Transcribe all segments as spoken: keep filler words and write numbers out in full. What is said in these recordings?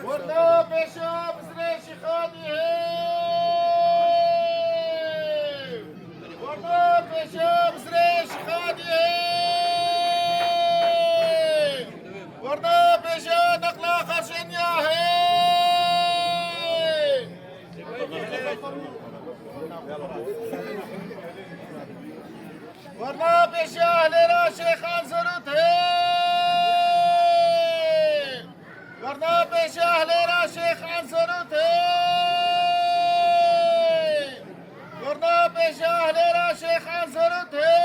Werna pêşiya bizrê şixadî hê! Werna pêşiya bizrê şixadî hê! Werna pêşiya deqla xerşeniya hê! Werna pêşiya hilêra Şêx Anserût hê! Werna pêşiya hilêra Şêx Anserût hê! Werna pêşiya hilêra Şêx Anserût hê!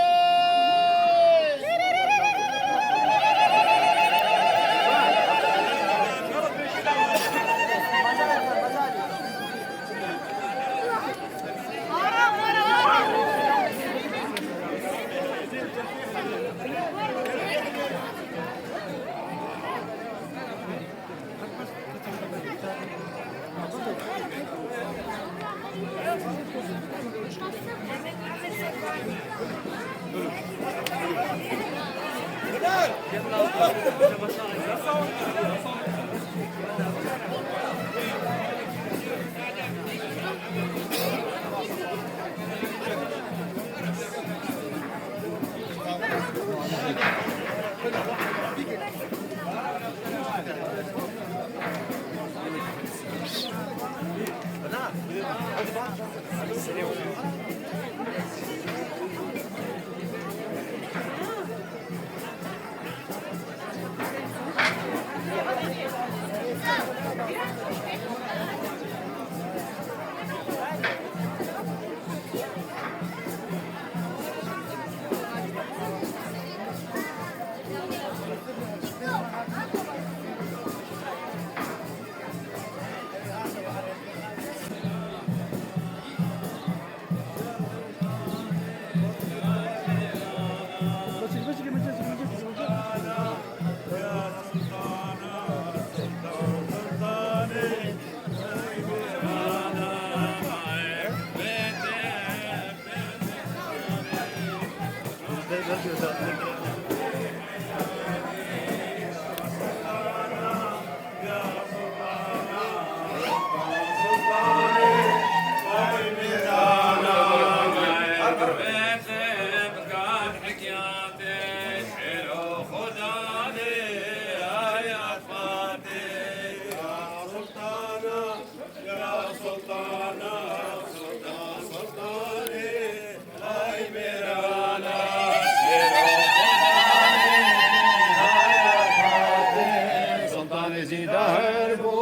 Sultanê zî dahir bû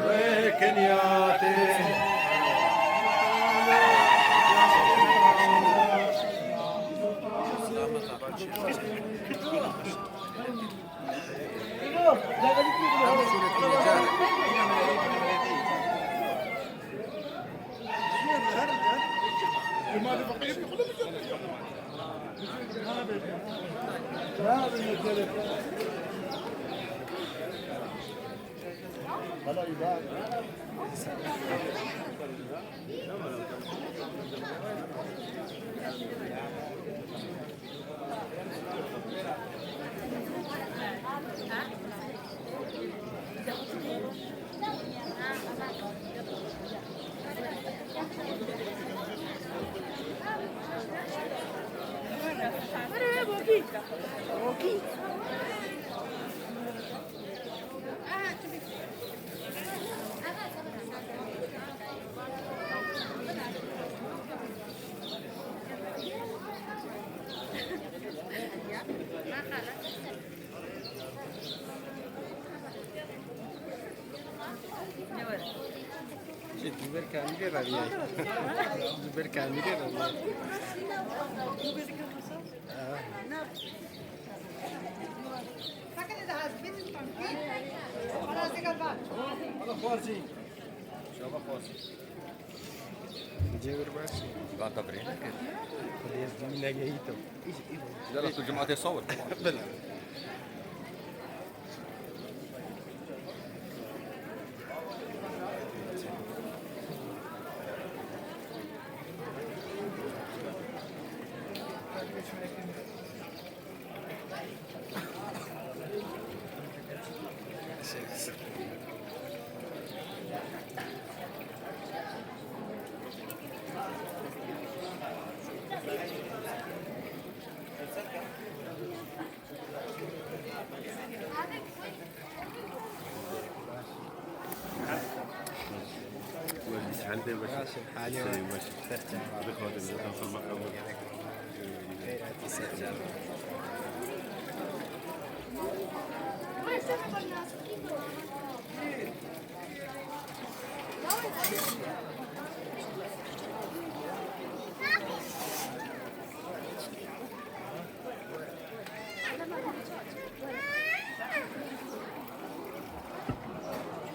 wê kinyatê. Ji ber kamîrê re bîye. Ji ber kamîrê re bîye. Cewir baş. Vata birê nekir. Xwedê ez dû negehî to. Yala tu cumatê sawir. Bila. Baş, حالي. Baş. Serçe. Xwedê bi te, xwe mexemir. Xeyr hatî serçe.